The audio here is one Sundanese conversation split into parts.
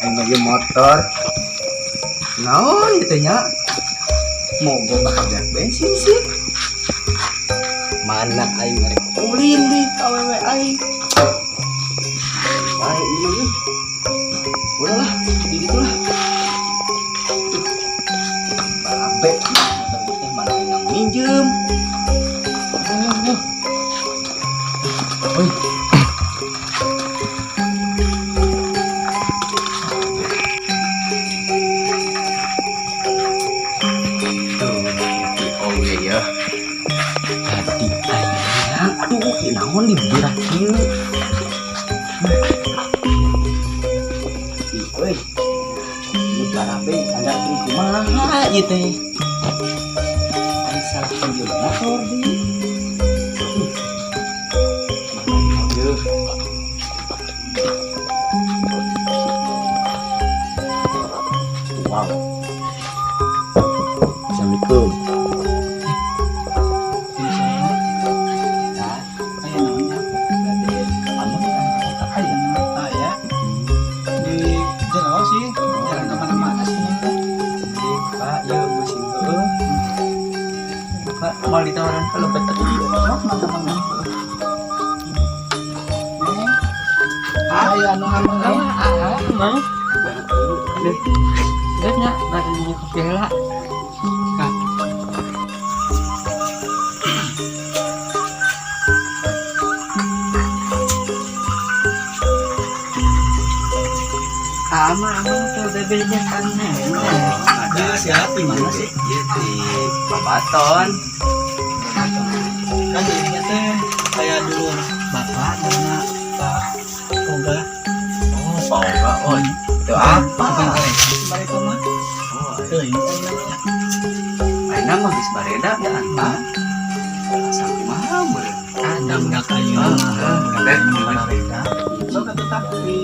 Aing lagi motor. Naon ieu teh nya? Mogok bakal bensin sih. Mana aing ngarek ulin di awewe aing. Baik ini mah. Udahlah, di ditu lah. Tuh. Babe, motor teh mana aing nang minjem. Aduh. Oi. Tuh, oge ya. Tadi aing, aduh, ieu naon di beurah kieu. Ih, euy. Ieu barabe sandar kumaha ieu teh? Aing salah pinjam motor di. Aduh. Wow. Assalamualaikum. Nah, Aya naonnya? Ameng aya. Aya di jero sih, jarang kemana-mana sih neng teh. Jadi, Pak, ya pusing heueuh. Pak, mau ditawaran kalau betul. Sok mangga mangga. Neng. Aya anu ameng eh. Ah, emang. Deh, nya, bari kopi heula. Kak. Ama amang tuh bebeja kan. Dia siapa di mana sih? Iya di Babaton. Kan jadinya teh kayak dulu bapak namanya Pak Oga. Oh, Pak Oga. Oh, itu apa? Bukan koleksi mereka mah. Oh, Tuh ini kan namanya. ayeuna mah geus bareda da anta. Asa kumaha meureun? Ada budak ayeuna Ah, mah, ah, budak teh. ayeuna bareda. Sok atuh tah di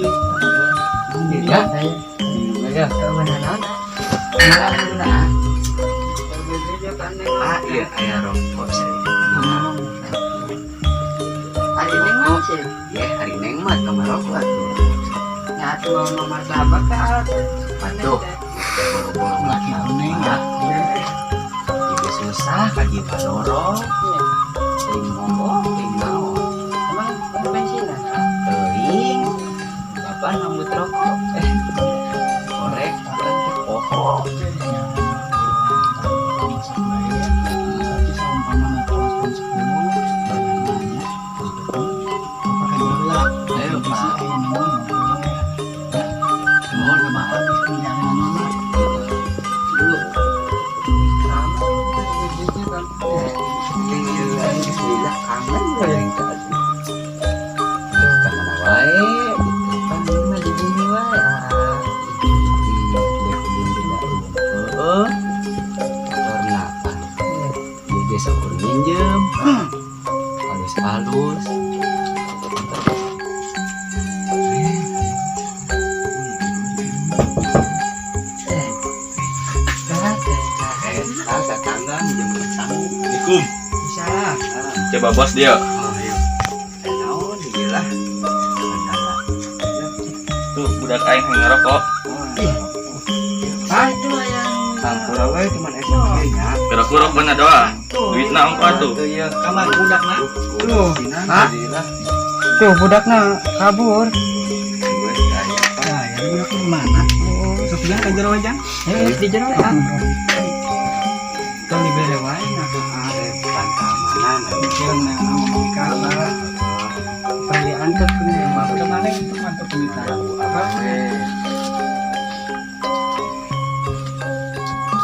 Iya, ya. Mana naon? Mana? Ah, iya aya rokok sih. Hari ini mah sih. Ya, hari neng mah tong ngarokok atuh. Nya atuh mau martabak ka alat. Atuh. Boro-boro laki neng ya. Juga susah ka dieu kadorong. Teuing mogok, teuing naon. Emang bensin ah? Teuing. Bapak nambut rokok. Korek, poho. Masak bae ya. Tapi saumpamana kelas 10 banyak nanya. Bapak kan heula. Ayo, Bisi Pak. aya naon ngobrol ya. Mohon Sama maaf. habis pinjangan mah. Dulu. Sama bebeja kan. Bismillah kangen paling ka atuh. Ka mana wae gitu Pan mah di bumi wae ah. Di kebun beda. Heeh. Motorna pan. Ieu ge saukur minjem. Halus-halus. Eh. Kak, Eta tetangga minjem sangu. Assalamualaikum. bisa. Coba bos dia. Oh, ayo. Eh, naon ieu lah. Kendala. Tuh budak aing yang ngerokok. Oh, Ah, itu aya Hampura we cuman SMP nya. Kira-kira mana doang. Duitna ongko tuh. Tuh ya. Kamar budakna. Tuh. Hah? Tuh budakna kabur. Gue aya Pak. Nah, ya budak di mana? Sok jang ka jero jang. Eh, di jero ah. Tong dibere wae nah. Pan keamanan. Jeung ngomong ka lah. Pan diantep kunya. Kemana itu mantep minta. Apa we?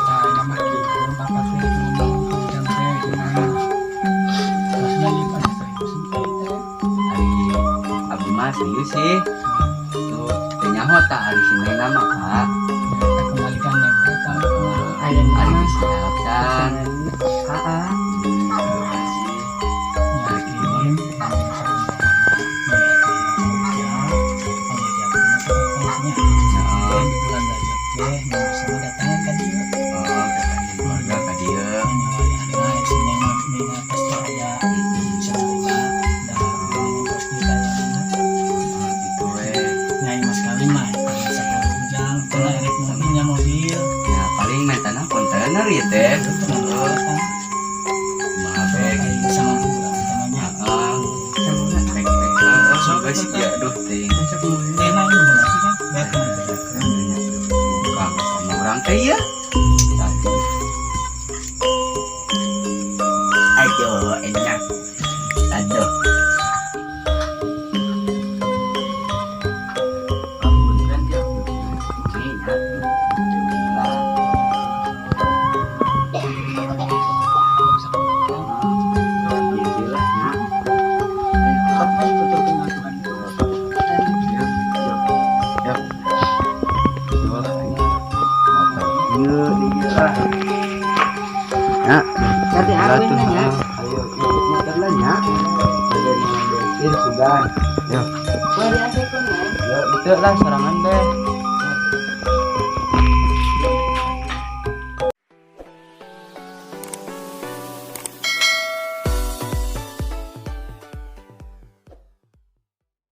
Nah, nama gitu, bapak teh ngomong ke ujang teh gimana? Maksudnya ieu pada serius teh teh. Ari abdi mah serius sih. Tuh, teu nyaho tah ari si Neng mah, Pak. Kita kembalikan neng teh ka Aya Ari mah. geus siap can. Heeh. Yakin Heeh. di bulan Rajab teh bisa datangan ka dieu. Oh, datangin keluarga ka dieu. Nah, si neng mah neng pasti aya bisa nerima da geuningan pasti kayana. Oh, gitu we. Nyai mas kawin mah 10 ujang. Aduh. Ampun ya. Iya. Lah. Iya lah nya. Apa tutur pengasuhan itu? Ya. Iya, iya lah. Ya, Nanti lah arwin tuh. nya. Ayo, ikut motor lah nya. Ada bensin sudah. Ya, Boleh diasihkeun nya. ya itu lah sorangan deh.